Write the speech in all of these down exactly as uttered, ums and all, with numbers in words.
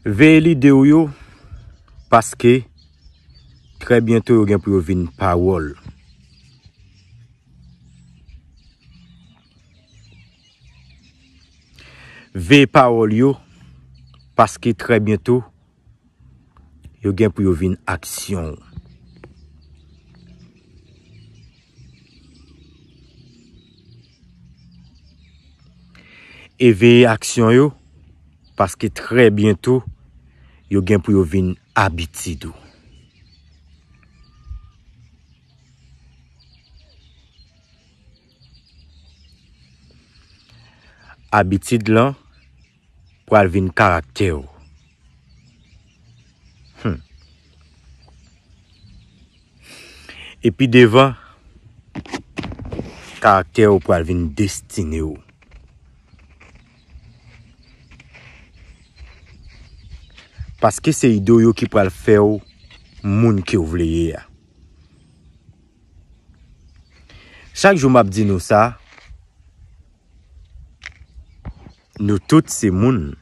Veye lide w yo, paske trè byento yo gen pou yo vin pawòl. Veye pawòl yo, paske trè byento yo gen pou yo vin aksyon. E veye aksyon yo, paske trè byento yo gen pou yo vin abitid ou. Abitid lan pral vin karaktè w. Hmm. Epi devan, karaktè w pral vin destine w. Paske se ide w yo ki pral fè w moun ke w vle ye a. Chak jou m ap di nou sa, nou tout se moun.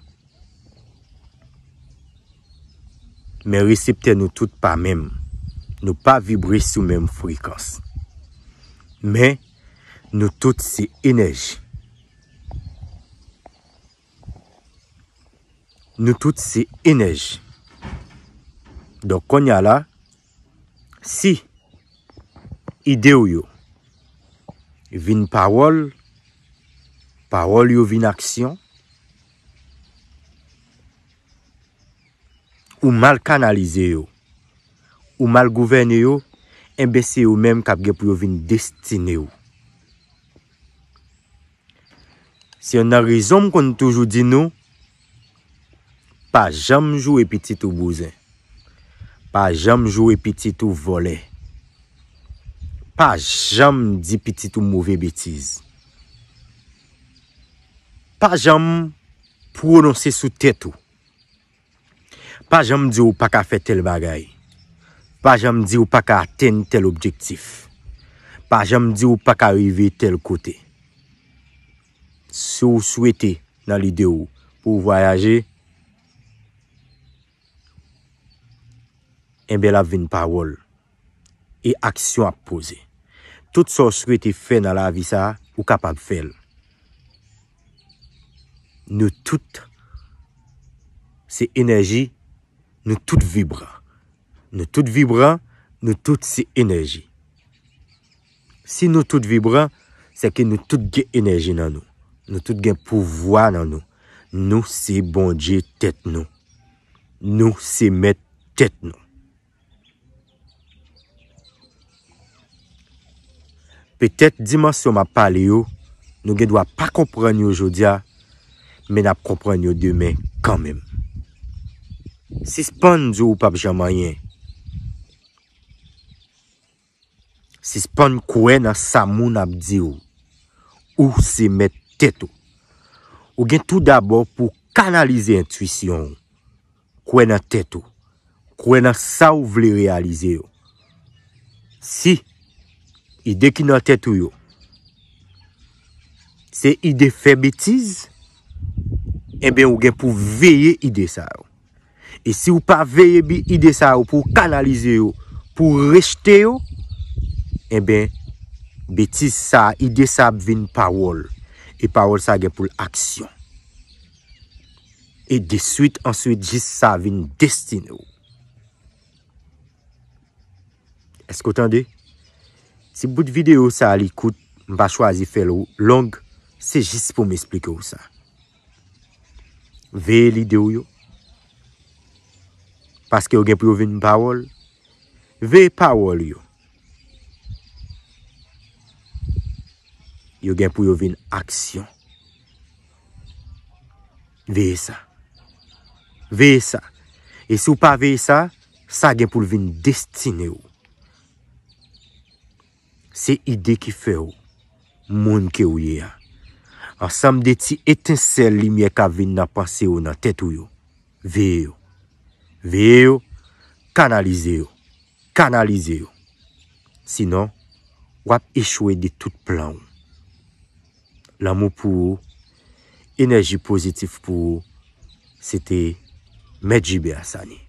Men reseptè nou tout pa menm. Nou pa vibre sou menm frekans. Men nou tout se enèji. Nou tout se enèji. Donk, kounye a la, si ide w yo vin pawòl, pawòl yo vin aksyon, ou mal kanalize yo, ou mal gouvène yo, enben se yo menm k ap gen pou yo vin destine w. Se youn nan rezon m konn toujou di nou, pa janm joure pitit ou bouzen. Pa janm joure pitit ou vòlè. Pa janm di pitit ou move betiz. Pa janm pwononse sou tèt ou. Pa janm di w pa ka fè tèl bagay. Pa janm di w pa ka atenn tèl objektif. Pa janm di w pa ka rive tèl kote. Si w swete nan lide w pou w vwayaje, enben l ap vin pawòl. E aksyon ap poze. Tout sa w swete fè nan lavi sa a, ou kapab fè l. Nou tout se enèji, nou tout vibran. Nou tout vibran, nou tout se enèji. Si nou tout vibran, se ke nou tout gen enèji nan nou. Nou tout gen pouvwa nan nou. Nou se Bondye tèt nou. Nou se mèt tèt nou. Petèt dimansyon m ap pale yo, nou gen dwa pa konprann yo jodi a, men n ap konprann yo demen kanmenm. Sispann di w p ap janm anyen. Sispann kwè nan sa moun ap di w. Ou se mèt tèt ou. Ou gen tou dabò pou w kanalize entwisyon w. Kwè nan tèt ou. Kwè nan sa w vle reyalize yo. Si ide ki nan tèt ou yo se ide fè betiz, enben ou gen pou veye ide sa yo. E si w pa veye bi ide sa yo pou w kanalize yo, pou w rejte yo, enben betiz sa, ide sa ap vin pawòl. E pawòl sa gen pou l aksyon. E de swit answit jis sa vin destine w. Èske w tande? Ti bout videyo sa a li kout, m pa chwazi fè l long, se jis pou m esplike w sa. Veye lide w yo. Paske yo gen pou yo vin pawòl. Veye pawòl yo. Yo gen pou yo vin aksyon. Veye sa. Veye sa. E si w pa veye sa, sa gen pou l vin destine w. Se ide ki fè w moun ke w ye a. Ansanm de ti etensèl limyè k ap vin nan panse w, nan tèt ou yo. Veye yo. Veye yo. Kanalize yo. Kanalize yo. Sinon, w ap echwe de tout plan w. Lanmou pou ou, enèji pozitif pou ou, se te Mèt Jibe Asani.